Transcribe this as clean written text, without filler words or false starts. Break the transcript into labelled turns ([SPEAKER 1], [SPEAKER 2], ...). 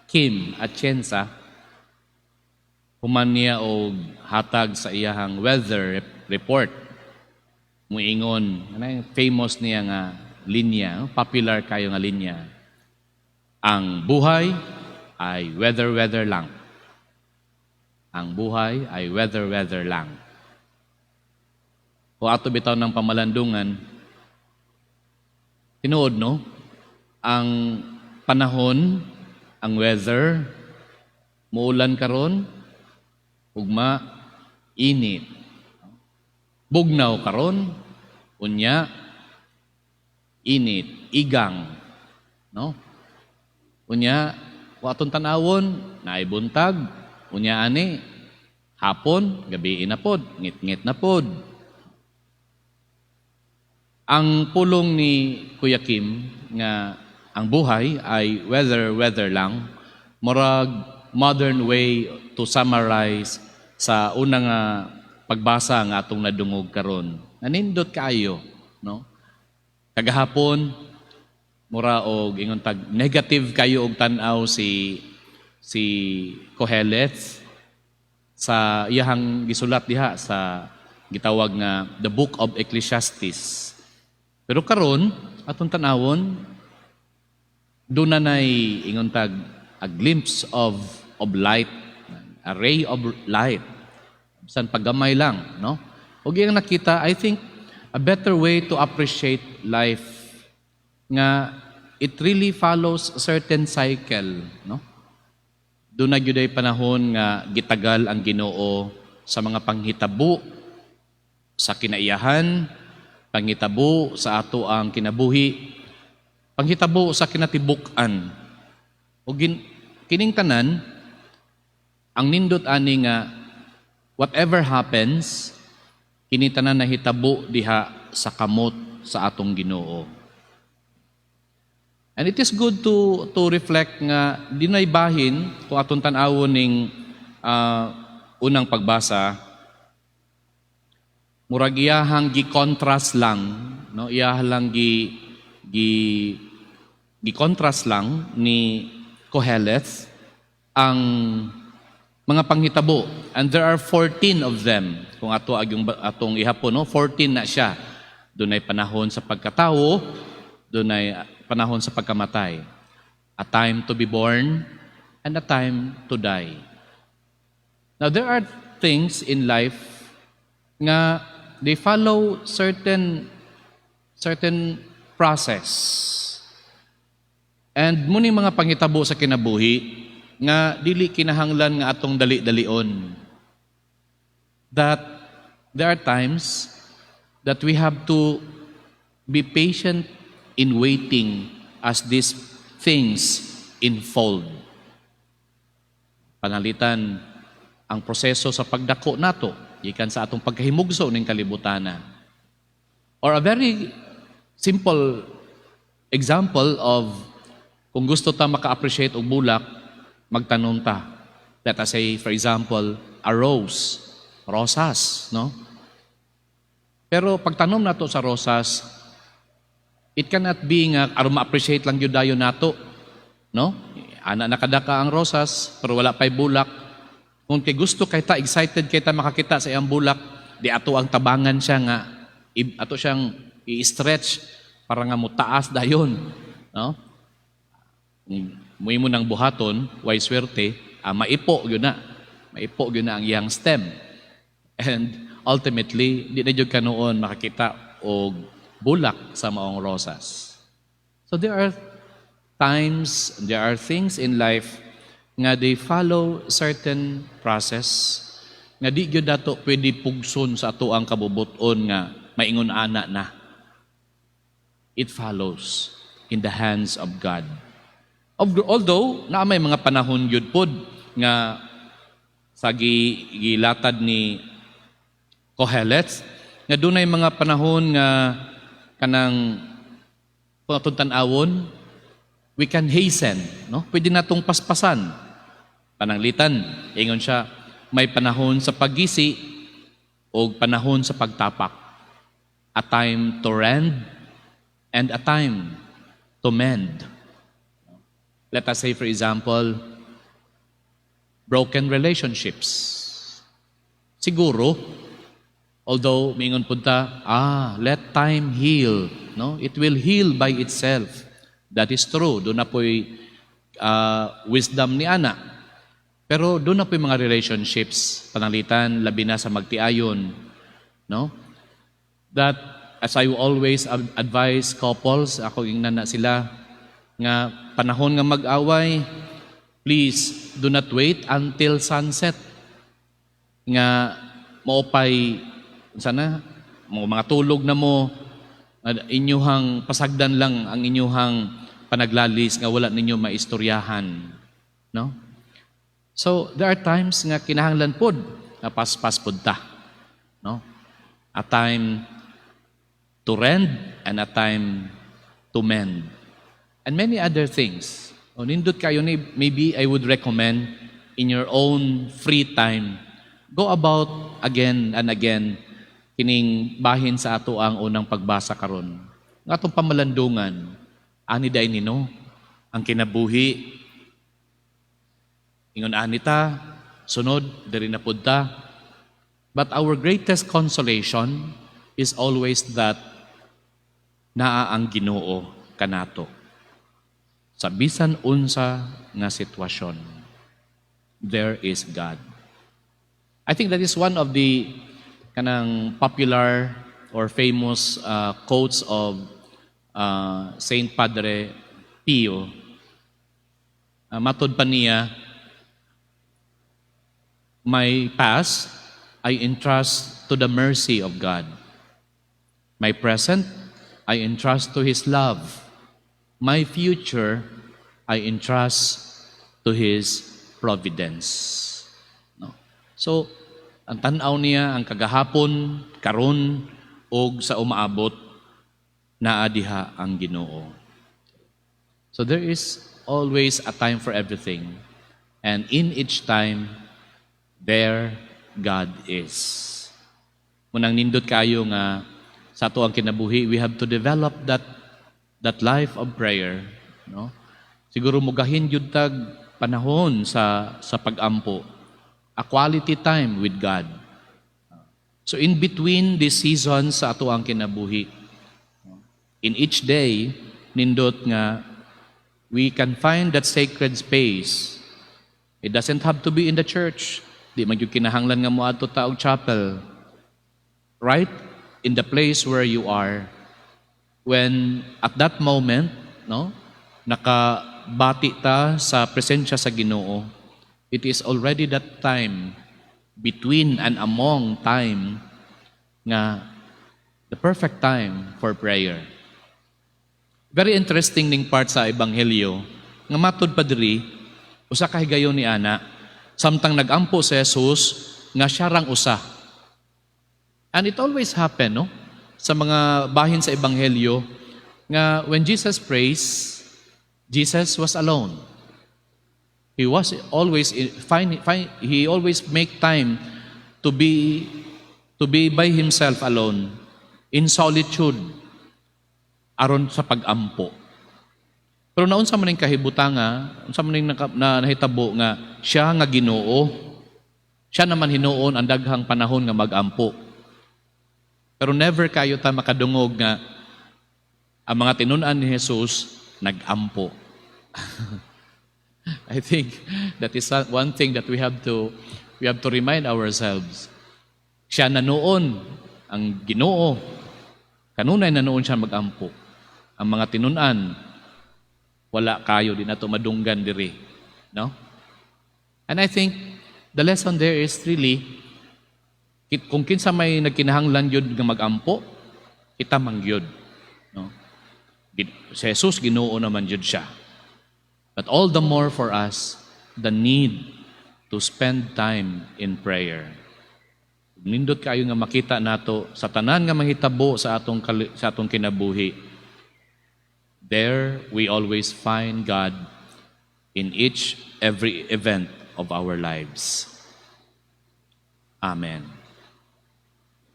[SPEAKER 1] Kim Atienza, human niya og hatag sa iyahang weather report, muingon, ano yung famous niya nga linya, no? Popular kayo nga linya: "Ang buhay ay weather weather lang. Ang buhay ay weather weather lang." Kung ato bitaw ng pamalandungan, tinuod, no? Ang panahon, ang weather, muulan karon, ugma init. Bugnaw karon, unya init, igang, no? Unya, kung atong tanawon, naay buntag, unya ani, hapon, gabi na pod, ngit-ngit na pod. Ang pulong ni Kuya Kim nga ang buhay ay weather weather lang, murag modern way to summarize sa unang nga pagbasa nga atong nadungog karon. Nanindot kaayo, no? Kagahapon mura og ingon tag negative kayo og tan-aw si Kohelet sa iyahang gisulat diha sa gitawag nga The Book of Ecclesiastes. Pero karon atong tan-awon, doon na nay ingon tag a glimpse of light, a ray of light. Bisan paggamay lang, no? Ug iyang nakita, I think, a better way to appreciate life nga it really follows a certain cycle, no? Doon na gyud ay panahon nga gitagal ang Ginoo sa mga panghitabo sa kinaiyahan, panghitabo sa ato ang kinabuhi, panghitabo sa kinatibuk-an. O kining tanan, ang nindot ani nga whatever happens, kini tanan nahitabo diha sa kamot sa atong Ginoo. And it is good to reflect nga dinay bahin kung atong tan-awon ning unang pagbasa, murag iyahang gi-contrast lang, no, iyahang lang gi gi gi-contrast lang ni Koheleth ang mga panghitabo, and there are 14 of them. Kung ato agyong atong ihapon, no, 14 na siya. Dunay panahon sa pagkatawo, dunay panahon sa pagkamatay, a time to be born and a time to die. Now, there are things in life nga they follow certain process. And muni mga panghitabo sa kinabuhi nga dili kinahanglan nga atong dali-dalion. That there are times that we have to be patient in waiting as these things unfold. Panalitan ang proseso sa pagdako nato gikan sa atong pagkahimugso ning kalibutana. Or a very simple example of kung gusto ta maka-appreciate og bulak, magtanom ta. Let us say, for example, a rose, rosas, no? Pero pagtanom nato sa rosas, it cannot be nga aron ma-appreciate lang gyud dayon nato, no? Ana nakadaka ang rosas pero wala pay bulak. Kung kay gusto kay ta, excited kay ta makakita sa iyang bulak, di ato ang tabangan siya nga ato siyang i-stretch para nga mutaas dayon, no? Kung muimo ng buhaton, way swerte, maipo gyud na. Maipo gyud na ang iyang stem. And ultimately, di na jud ka noon makakita og bulak sa maong rosas. So there are times, there are things in life nga they follow certain process nga di gyud nato pwede pugson sa ato ang kabubuton nga maingon ana na. It follows in the hands of God. Although naa may mga panahon gyud pod nga sa gilatad ni Kohelet nga dunay mga panahon nga kanang kung atong tan-awon, we can hasten, no? Pwede natong paspasan. Pananglitan, ingon siya, may panahon sa paggisi o panahon sa pagtapak, a time to rend and a time to mend. Let us say, for example, broken relationships. Siguro, although mingon pud ta, "Let time heal," no? It will heal by itself. That is true. Duna na po'y wisdom ni ana. Pero duna na po'y mga relationships, pananglitan, labi na sa magtiayon, no? That, as I always advise couples, ako ingnan na sila, nga panahon nga mag-away, please do not wait until sunset. Nga maupay sana mo mga tulog na mo, inyuhang pasagdan lang ang inyuhang panaglalis nga wala ninyo maistoryahan, no? So there are times nga kinahanglan pod nga paspas pod ta, no? A time to rend and a time to mend and many other things. O nindot kayo ni, maybe I would recommend, in your own free time, go about again and again kining bahin sa ato ang unang pagbasa karon. Nga atong pamalandungan, ani diay ni, no, ang kinabuhi. Ingon ani ta, sunod diri na pud ta. But our greatest consolation is always that naa ang Ginoo kanato. Sa bisan unsa nga sitwasyon, there is God. I think that is one of the kanang popular or famous quotes of Saint Padre Pio. Matod pa niya, "My past I entrust to the mercy of God. My present I entrust to His love. My future I entrust to His providence." No? So, ang tan-aw niya, ang kagahapon, karon, og sa umaabot, naa diha ang Ginoo. So there is always a time for everything. And in each time, there God is. Mao nang nindot kayo nga sa ato ang kinabuhi, we have to develop that life of prayer, no? Siguro mugahin jud tag panahon sa pag-ampo, a quality time with God. So in between these seasons sa ato ang kinabuhi, in each day, nindot nga we can find that sacred space. It doesn't have to be in the church. Di man gyud kinahanglan nga moadto ta og chapel. Right in the place where you are, when at that moment, no, nakabati ta sa presensya sa Ginoo, it is already that time between and among time nga the perfect time for prayer. Very interesting ning part sa Ebanghelyo nga matod pa diri, usa ka higayon ni ana, samtang nagampo si Jesus nga siya rang usa. And it always happen, no, sa mga bahin sa Ebanghelyo nga when Jesus prays, Jesus was alone. He was always find, find he always make time to be by himself alone in solitude aron sa pagampo. Pero naunsa man ning kahibutanga, unsa man ning nahitabo nga siya nga Ginoo, siya naman hinuon ang daghang panahon nga magampo. Pero never kayo ta makadungog nga ang mga tinun-an ni Jesus nagampo. I think that is one thing that we have to remind ourselves. Siya na noon ang Ginoo. Kanunay na noon siya magampo. Ang mga tinun-an, wala kayo, di nato madunggan diri, no? And I think the lesson there is really kung kinsa may nagkinahanglan yun nga magampo, kita man gyud, no? Si Jesus, Ginoo naman jud siya. But all the more for us, the need to spend time in prayer. Nindot kayo nga makita nato sa tanan nga mahitabo sa atong kinabuhi. There we always find God in each every event of our lives. Amen.